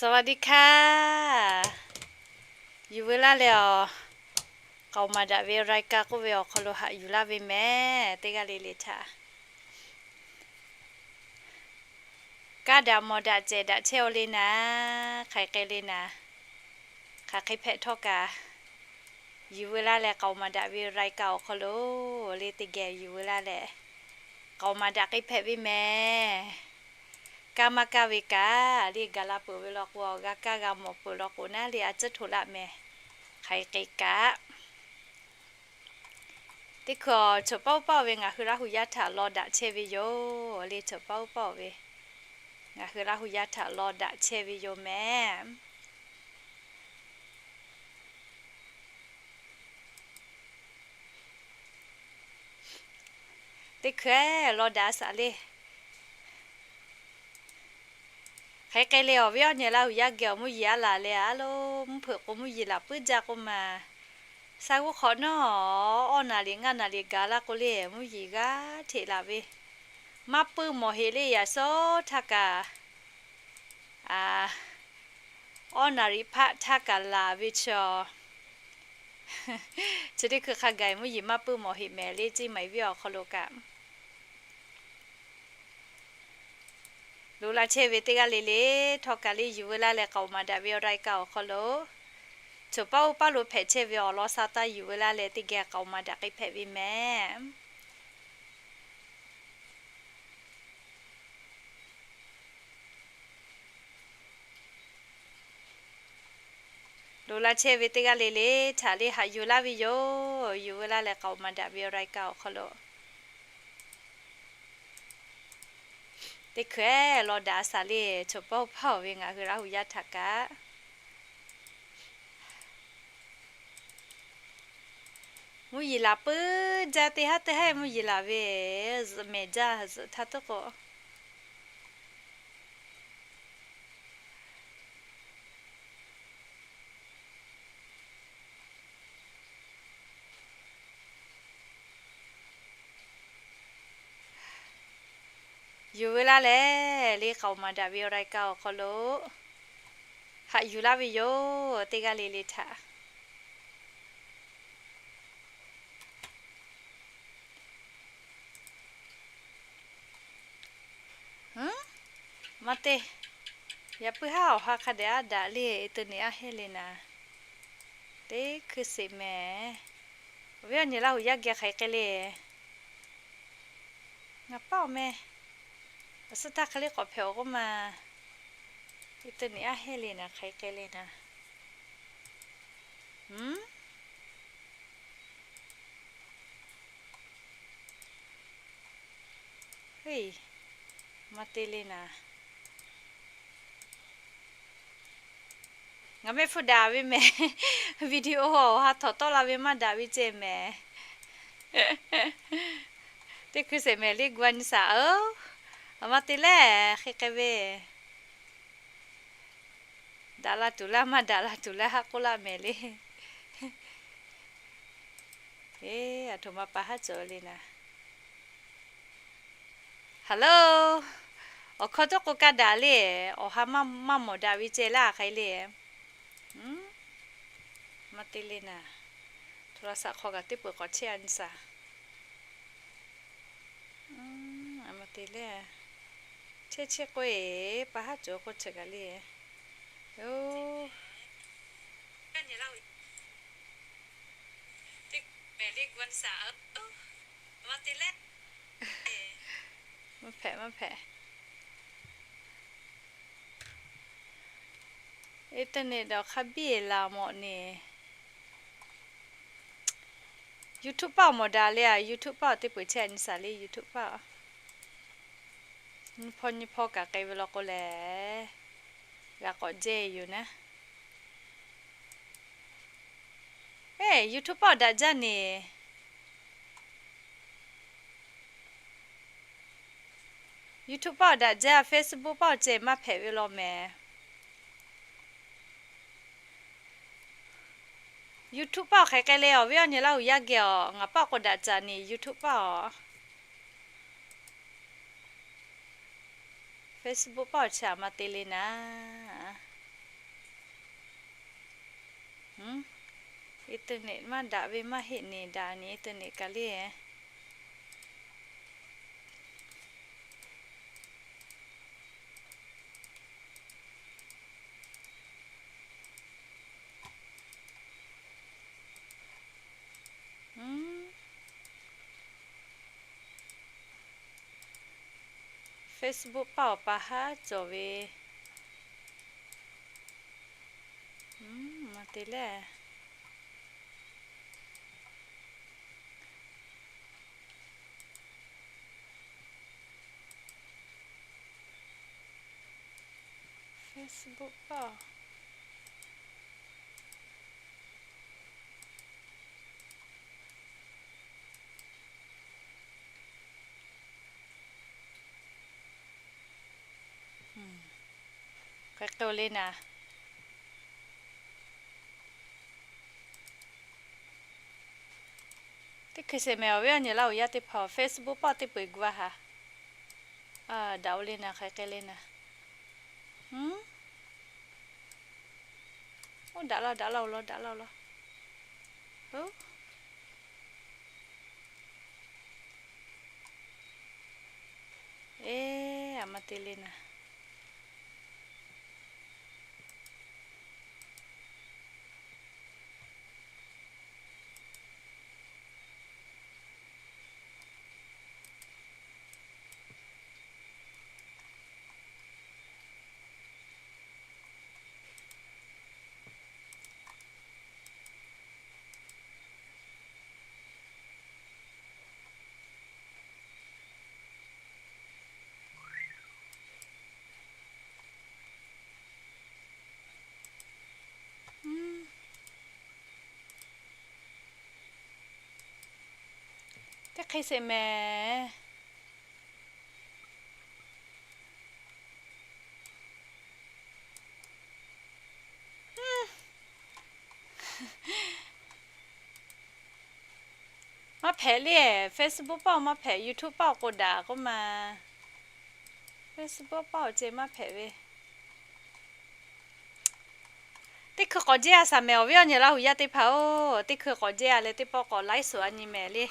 สวัสดีค่ะ Yuˬ veu laˇ leh awˬ, k'aoˍ maˍ daꞈ ve รายการ k'oˆ ve awˬ hk'aw lo haꞈ yuˬ laˇ ve mehˍ. Teˇ g'aˇ le le htaꞈ kaˇ daꞈ mawˬ daꞈ cehˬ daꞈ chehˇ-oˆ le naˍ. Hk'aˬ hk'e le naˍ, hk'aˬ hk'e hpehꞈ htawˇ kaꞈ, yuˬ veu laˇ leh k'aoˍ maˍ daꞈ ve รายการ awˬ hk'aw lo le teˇ geh yuˬ veu laˇ leh, k'aoˍ maˍ daꞈ k'ai hpehꞈ ve mehˍ. Kaˇ maˇ kaˇ ve kaꞈ le, gaˬ la peuˬ ve law k'o, g'a kaˇ g'a mawˬ peuˬ law k'o naˉ le, a ciˉ htoꞈ laˇ mehˍ. Hk'aˬ hk'e kaꞈ, teˇ hkui awˬ chawˬ paˇ oˇ paˇ-oˬ ve ngaˬ hui Laˇ hu yaˇ htaꞈ law daꞈ chehˇ ve yoˬ le. Chawˬ paˇ oˇ paˇ-oˬ ve ngaˬ hui Laˇ hu yaˇ htaꞈ law daꞈ chehˇ ve yoˬ mehˍ. Teˇ hkui law daꞈ a saˍ le. Hk'aˬ hk'e le awˬ viˉ awˬ nyi Laˇ hu yaˇ geh awˬ mvuhˇ yeˬ a laˬ leh a lo, mvuhˇ hpeuꞈ k'o mvuhˇ yeˬ laˬ puiˉ jaˇ k'oˆ ma. Saˇ g'uˇ hk'awꞈ nawˉ awˇ naˍ riˍ ngaˇ naˍ riˍ gaˬ laˇ k'o le, mvuhˇ yeˬ g'aˇ hteꞈ laˬ ve, maˇ puiˉ mawˬ heꞈ le. Yaꞈ shawˉ htaˇ kaꞈ, awˇ naˍ riˍ hpaˆ htaˇ kaꞈ laˬ ve chaw, chi teˇ hkui hk'a gaˬ mvuhˇ yeˬ maˇ puiˉ mawˬ heꞈ mehˍ le. Ceˇ maˍ iˍ viˉ awˬ hk'aw lo kaꞈ, loꞈ la chehˇ ve teˇ g'aˇ le le htawˇ kaꞈ le, yuˬ veu laˇ leh k'aoˍ maˍ daꞈ ve รายการ awˬ hk'aw lo, chawˬ paˇ oˇ paˇ lo hpehꞈ chehˇ ve awˬ lawn sa taˇ yuˬ veu laˇ leh teˇ geh k'aoˍ maˍ daꞈ k'ai hpehꞈ ve mehˍ. Loꞈ la chehˇ ve teˇ g'aˇ le le htaꞈ le haꞈ yuˬ laˇ ve yoˬ. Yuˬ veu laˇ leh k'aoˍ maˍ daꞈ ve รายการ awˬ hk'aw lo, teˇ hkui law daꞈ a saˍ le. Chawˬ paˇ oˇ paˇ-oˬ ve ngaˬ hui Laˇ hu yaˇ htaꞈ kaꞈ, mvuhˇ yeˬ laˬ puiˉ jaˇ. Teˇ haˉ teˇ haˉ mvuhˇ yeˬ laˬ ve, zuhꞈ mehˍ jaˇ zuhꞈ htaˇ tuˉ k'o, yuˬ veu laˇ leh le k'aoˍ maˍ daꞈ ve รายการ awˬ hk'aw lo haꞈ yuˬ laˇ ve yoˬ. Teˇ g'aˇ le le htaꞈ maˇ te. Yaꞈ puiˉ haˉ awˬ ha hk'a dehꞈ aˉ daꞈ le, internet aˉ hehnˇ le naˍ. Teˇ hkui sheˍ mehˍ. Awˬ viˉ awˬ nyi Laˇ hu yaˇ geh hk'aˬ hk'e le, ngaˬ paˉ awˬ meh, awˬ suhˉ htaˇ hk'e le k'awꞈ hpehꞈ-oˬ k'oˆ ma. Internet aˉ hehnˇ le naˍ, hk'aˬ hk'e le naˍ. Maˇ te le naˍ. Ngaˬ mehˆ hpfuhˇ daꞈ ve mehˍ. Video awˬ ha htawnˍ tawˆ la ve maˇ daꞈ ve ceh mehˍ. Teˇ hkui sheˍ mehˍ le gu a nyi saˍ-oˬ. Aˬ ma te lehˬ hk'e hk'e ve, daꞈ la tuˬ laˇ maˇ daꞈ la tuˬ laˇ haˉ k'oˆ laˇ mehˍ le. Eˬ, aˬ htoꞈ ma pa haˉ cawˬ le naˍ. Hello, awˬ hkawˇ tuˉ k'o kaˇ daꞈ le. Awˬ ha maˇ mawˬ daꞈ ve ceh laˇ hk'aˬ hk'e le. Maˇ te le naˍ. โทรศัพท์ hk'aw kaꞈ teˇ peuˬ k'awꞈ chehˇ a nyi saˍ. Maˇ te le. Chehˇ chehˇ k'oˆ-e, pa haˉ cawˬ k'oˆ chehˇ kaꞈ le. Oˬ, maˇ hpehꞈ maˇ hpehꞈ. Internet dawˬ hk'a biˇ laˬ mawꞈ ni. YouTube paˆ awˬ mawˬ daꞈ le a, YouTube paˆ awˬ teˇ peuˬ chehˇ a nyi saˍ le, YouTube paˆ. Nyi hpawˇ nyi hpawˇ kaꞈ k'ai ve law k'o lehˬ, g'a k'awꞈ jehˇ yoˬ naˉ. Eˬ, YouTube paˆ awˬ daꞈ jaˇ ni. YouTube paˆ awˬ daꞈ jaˇ, Facebook paˆ awˬ ceh maˇ hpehꞈ ve law mehˍ. YouTube paˆ awˬ hk'aˬ hk'e le awˬ viˉ awˬ nyi Laˇ hu yaˇ geh awˬ, ngaˬ paˆ k'o daꞈ caˍ ni YouTube paˆ awˬ. Facebook paˆ awˬ chi aꞈ ma te le naˍ. Internet maˇ daꞈ ve maˇ heˆ, ni daꞈ ni internet kaꞈ le. Facebook paˇ awˬ pa haˉ cawˬ ve, ma te le. Facebook paˇ k'ai k'ai-o le naˍ. Teˇ hkui sheˍ mehˍ awˬ viˉ awˬ nyi Laˇ huˍ yaˇ teˇ hpaˍ Facebook paˇ teˇ peu-eˬ gu-a haˍ. Daꞈ-o le naˍ, hk'aˬ hk'e le naˍ. Oˇ daꞈ la daꞈ la-o law, daꞈ la-o law. Eˬ, aˬ ma te le naˍ. Teˇ hk'e sheˍ mehˍ. Maˇ hpehꞈ le. Facebook paˇ-oˬ maˇ hpehꞈ, YouTube paˇ-oˬ k'o daꞈ k'oˆ ma. Facebook paˇ-oˬ ce maˇ hpehꞈ ve. Teˇ hkui k'awꞈ jehˇ-a shaˍ mehˍ awˬ viˉ awˬ nyi Laˇ huˍ yaˇ teˇ hpaˍ-oˬ, teˇ hkui k'awꞈ jehˇ-a leh teˇ pawˆ k'awꞈ laiˉ suhˍ-a nyi mehˍ le.